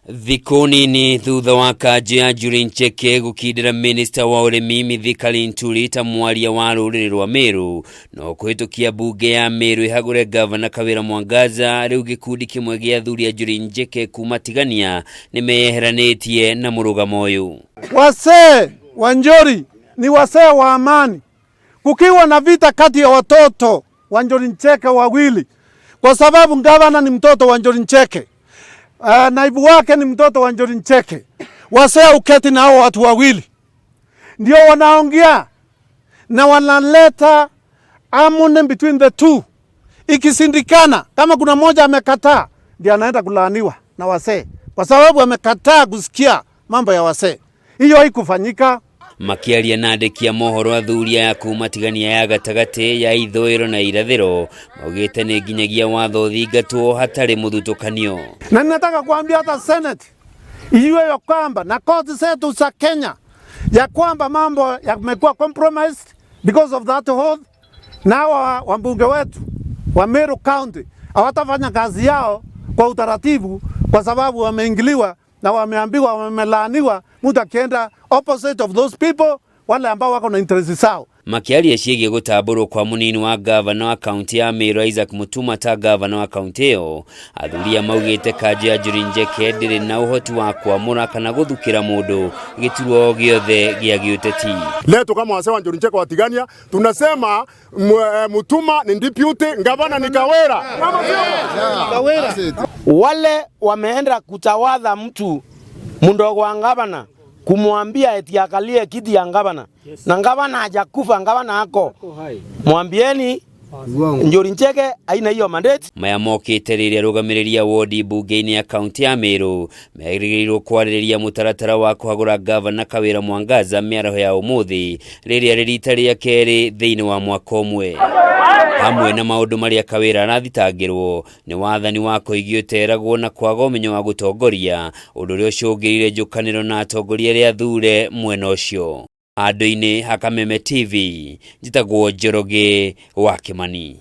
Thikũ nini thutha wa kanjũ ya Njuri Ncheke gũkindĩra minista wa ũrĩmi Mithika Linturi ta mwaria wa rũrĩrĩ rwa Meru no kũhĩtũkia mbunge ya Meru ĩhagũre gavana Kawĩra Mwangaza, rĩu gĩkundi kĩmwe gĩa athuri a Njuri Ncheke kuma Tigania nĩ meyeheranĩtie na mũrũgamo ũyũ. Wasee wa Njuri ni wasee wa amani. Kukiwa na vita kati ya watoto wa Njuri Ncheke wawili, kwa sababu gavana ni mtoto wa Njuri Ncheke, naibu wake ni mtoto wa Njuri Ncheke, wasee uketi na hao watu wawili ndio wanaongea na wanaleta harmony between the two. Ikishindikana, kama kuna mmoja amekataa, ndio anaenda kulaaniwa na wasee kwa sababu amekataa kusikia mambo ya wasee. Hiyo haikufanyika. Makĩaria na andĩki a mohoro, athuri aya kuma Tigania ya gatagatĩ ya ithũĩro na irathĩro maugĩte nĩ nginyagia watho ũthingatwo hatarĩ mũthutũkanio. Na ninataka kuambia hata Senate ijue ya kwamba na court zetu za Kenya ya kwamba mambo yamekuwa compromised because of that oath, na hawa wabunge wetu wa Meru County hawatafanya kazi yao kwa utaratibu, kwa sababu wameingiliwa na wameambiwa, wamelaaniwa, mtu akienda opposite of those people, wale ambao wako na interest zao. Makĩaria ciĩgiĩ gũtambũrwo kwa mũnini wa gavana wa kaunti ya Meru Isaac Mutuma ta gavana wa kaunti ĩyo, athuri aya maugĩte kanjũ ya Njuri Ncheke ndĩrĩ na ũhoti wa kwamũra kana gũthukĩra mũndũ gĩturwa o gĩothe gĩa gĩũteti. Leo kama wasee wa Njuri Ncheke wa Tigania tunasema Mutuma ni deputy, gavana ni Kawira. Wale wameenda kutawadha mtu mdogo wa gavana kumwambia eti akalie kiti ya gavana, na gavana hajakufa, gavana ako, mwambieni Njuri Ncheke haina hiyo mandate. Maya mokĩte rĩrĩa arũgamĩrĩri a wodi mbunge-inĩ ya kaunti ya Meru merĩgĩrĩirwo kwarĩrĩria mũtaratara wa kũhagũra gavana Kawĩra Mwangaza mĩaraho ya ũmũthĩ, rĩrĩa rĩ rita rĩa kerĩ thĩinĩ wa mwaka ũmwe. Hamwe na maũndũ marĩa Kawĩra arathitangĩrwo nĩ wathani wa kũigio ũteragwo na kwaga ũmenyo wa gũtongoria, ũndũ ũrĩa ũcũngĩrĩire njũkanĩro na atongoria arĩa athure mwena ũcio. Handũ-inĩ ha Kameme TV, njĩtagwo Njoroge wa Kĩmani.